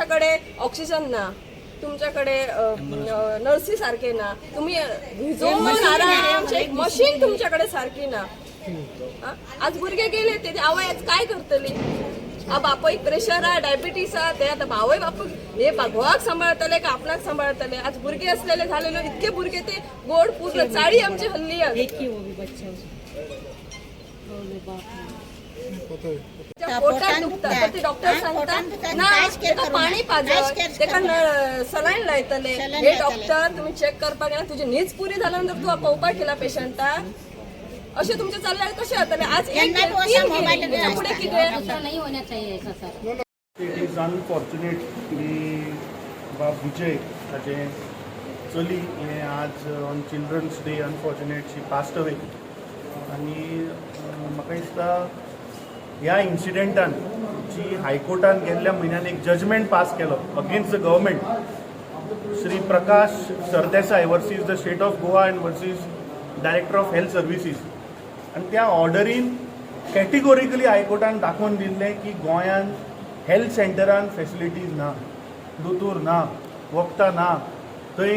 तुमच्याकडे ऑक्सिजन ना, तुमच्याकडे नर्सी सारखे ना, तुम्ही भिजोवन आरामचे एक मशीन तुमच्याकडे सारखी ना. हा? आज भुरगे गेले, ते आवय आज काय करतली? आ बापयक प्रेशर हा, डायबिटीस हा, ते आता भावय बापूय हे घोवाक सांभाळतले का आपणाक सांभाळतले? आज भुरगे असलेले झालेले, इतके भुरगे ते गोड पूर्ण चाळी आमची हल्ली आज. देखिए, वो भी बच्चे उसको। अरे बाप रे. त्या पोटात दुखता तर ते डॉक्टर सांगता ना, तेका पाणी पाजत, तेका सलाईन लायतले. हे डॉक्टर तुम्ही चेक करपाक येना? तुजी न्हीज पुरी जाल्या नंतर तूं पळोवपाक गेला पेशंटाक? अशें तुमचें चल्ल्यार कशें जातलें? आज एक केन्ना तूं गेली, अशें तीन मोबायल गेली, तेच्या फुडें कितें? ऐसा नहीं होना चाहिए ऐसा सर. It is unfortunate की बाब विजय ताचें चली हें आज on Children's Day, unfortunate, she passed away. आनी म्हाका दिसता ह्या इन्सिडेंटान जी हायकोर्टान गेल्ल्या म्हयन्यान एक जजमेंट पास केलो against the government, Shri Prakash Sardesai versus the State of Goa and versus Director of Health Services, आनी त्या ऑर्डरीन कॅटेगोरिकली हायकोर्टान दाखोवन दिल्लें की गोंयान हेल्थ सेंटरान फेसिलिटीज ना, दोतोर ना, वखदां ना, थंय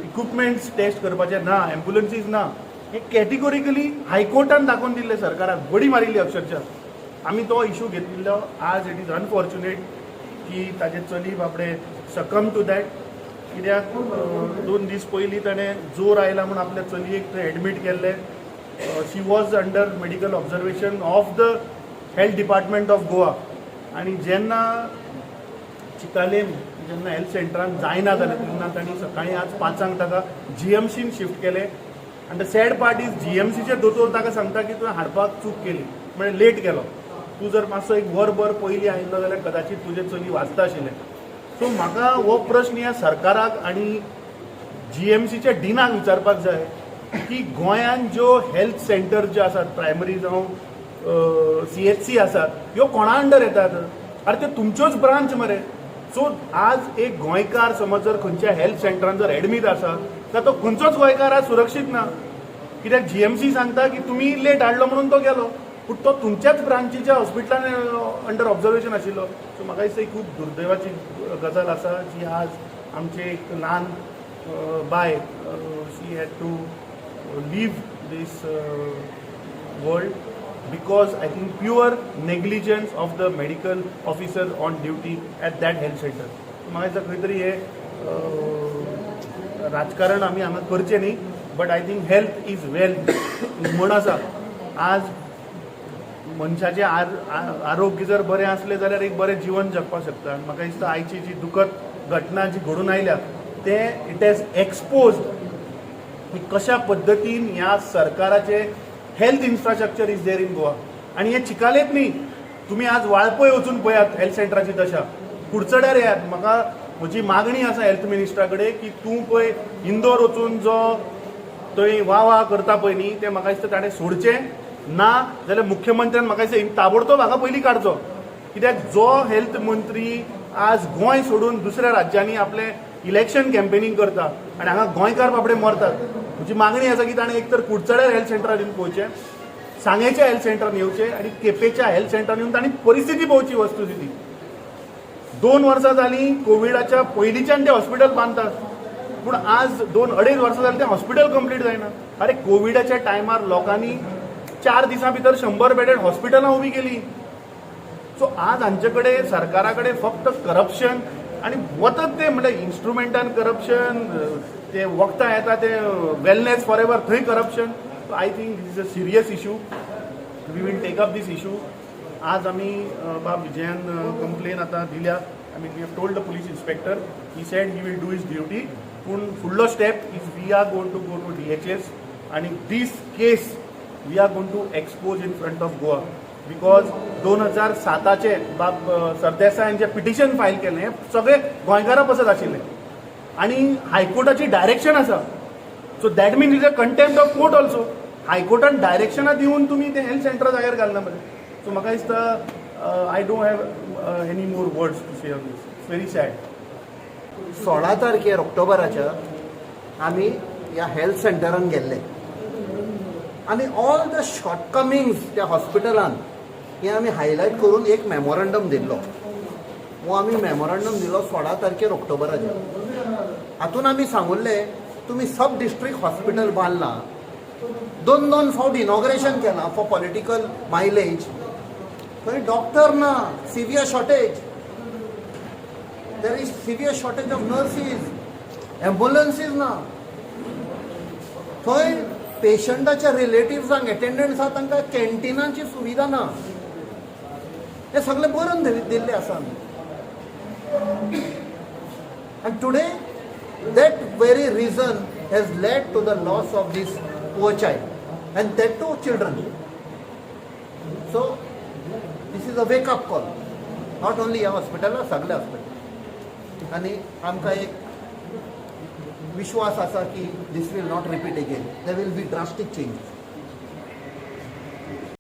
इक्विपमेंट्स टेस्ट करपाचे ना, एम्बुलन्सीज ना. हें कॅटेगोरिकली हायकोर्टान दाखोवन दिल्लें. सरकाराक बडी मारिल्ली अक्षरशः. आमी तो इशू घेतिल्लो. आज it is unfortunate की ताजें चली बाबडे सकम टू that, कित्याक 2 दीस पयलीं ताणें जोर आयला म्हूण आपल्या चलयेक थंय एडमीट केल्लें. She was under medical observation of the health department of Goa. आनी जेन्ना चिकालेम जेन्ना हेल्थ सेंटरान जायना जालें, तेन्ना तांणी सकाळीं आज 5 ताका जीएमसीन शिफ्ट केलें. आनी the sad part is, जीएमसीचे दोतोर ताका सांगता की तुवें हाडपाक चूक केली, म्हणजे लेट केलो. तूं जर मातसो एक वरभर पयलीं आयिल्लो जाल्यार कदाचित तुजें चली वाचता आशिल्लें. सो म्हाका हो प्रश्न ह्या सरकाराक आनी जीएमसीच्या डिनाक विचारपाक जाय की गोंयांत ज्यो हेल्थ सेंटर जे आसात, प्रायमरी जावं सीएचसी आसात, ह्यो कोणा अंडर येतात? अरे, त्यो तुमच्योच ब्रांच मरे. सो आज एक गोंयकार समज जर खंयच्या हेल्थ सेंटरान जर एडमीट आसा, तर तो खंयचोच गोंयकार आज सुरक्षीत ना, कित्याक जीएमसी सांगता की तुमी लेट हाडलो म्हणून तो गेलो, पूण तो तुमच्याच ब्रांचीच्या हॉस्पिटलान अंडर ऑब्जर्वेशन आशिल्लो. सो म्हाका दिसता ही खूब दुर्दैवाची गजाल आसा जी आज आमचे एक ल्हान बाय, she had to leave this world because, I think, pure negligence of the medical officer on duty at that health center. म्हाका दिसता खंय तरी हे राजकारण आमी हांगा करचें न्ही, but I think health is wealth म्हण आसा. आज मनशाचें आरोग्य जर बरें आसलें जाल्यार एक बरें जिवन जगपाक शकता. आनी म्हाका दिसता आयची जी दुखद घटना जी घडून आयल्या, तें it has expose की कशा पद्दतीन ह्या सरकाराचे health infrastructure is there in Goa. आनी हें चिकालेच न्ही, तुमी आज वाळपय वचून पळयात हेल्थ सेंटराची दशा, कुडचड्यार येयात. म्हाका म्हजी मागणी आसा हेल्थ मिनिस्टरा कडेन की तूं पळय इंदोर वचून जो थंय वा वा करता पळय न्ही, तें म्हाका दिसता ताणें सोडचें. ना जाल्यार मुख्यमंत्र्यान म्हाका दिसता ताबडतोब हाका पयलीं काडचो, कित्याक जो हेल्थ मंत्री आज गोंय सोडून दुसऱ्या राज्यांनी आपलें इलेक्शन कॅम्पेनींग करता आनी हांगा गोंयकार बाबडे मरतात. म्हजी मागणी आसा की ताणें एक तर कुडचड्यार हेल्थ सेंटरार येवन पळोवचें, सांगेच्या हेल्थ सेंटरान येवचें आनी केपेंच्या हेल्थ सेंटरान येवन तांणी परिस्थिती पळोवची, वस्तुस्थिती. 2 वर्सां जालीं, कोविडाच्या पयलींच्यान ते हॉस्पिटल बांदतात, पूण आज 2-2.5 वर्सां जालीं तें हॉस्पिटल कंप्लीट जायना. अरे, कोविडाच्या टायमार लोकांनी 4 दिसां भितर 100 बेडेड हॉस्पिटलां उबी केली. सो आज हांचे कडेन, सरकारा कडेन फक्त करप्शन आनी वतत ते म्हणजे इन्स्ट्रुमेंटान करप्शन, ते वखदां येता ते वेलनेस फॉर एवर थंय corruption. I think this is a serious issue. We will take up this issue. आज आमी बाब विजयान कंप्लेन आतां दिल्या. I mean, we have told the police inspector. He said he will do his duty, पूण फुडलो step is we are going to go to DHS आनी this case we are going to expose in front of Goa, because 2007चे बाब सरदेसायान जे petition file केलें, हें सगळें गोंयकारां पसत आशिल्लें आनी हायकोर्टाची डायरेक्शन आसा. So that means is a contempt of court also. हायकोर्टान डायरेक्शनां दिवन तुमी तें हेल्थ सेंटर जाग्यार घालना मरे. सो म्हाका दिसता I don't have any more words to say on this. It's very sad. 16 तारखेर ऑक्टोबराच्या आमी ह्या हेल्थ सेंटरान गेल्ले आनी ऑल the शॉर्टकमिंग्स त्या हॉस्पिटलान हे आमी हायलायट करून एक मेमोरंडम दिल्लो. हो आमी मेमोरंडम दिलो 16 तारखेर ऑक्टोबराचेर. हातून आमी सांगुल्ले, तुमी सब डिस्ट्रिक्ट हॉस्पिटल बांदलां, दोन दोन फावट इनॉग्रेशन केलां फॉर पॉलिटिकल मायलेज. थंय डॉक्टर ना, severe shortage. There is severe shortage of nurses, ambulances ना. थंय पेशंटाच्या रिलेटिव्सांक, एटेंडंट्स आहा तांकां कॅन्टिनाची सुविधा ना. हें सगळें बरोवन दिल्लें आसा आमी. And today that very reason has led to the loss of this poor child, and that too children. So this is a wake up call, not only ह्या हॉस्पिटलाक, सगल्या हॉस्पिटल. आनी आमकां एक विश्वास आसा की this will not repeat again. There will be drastic changes.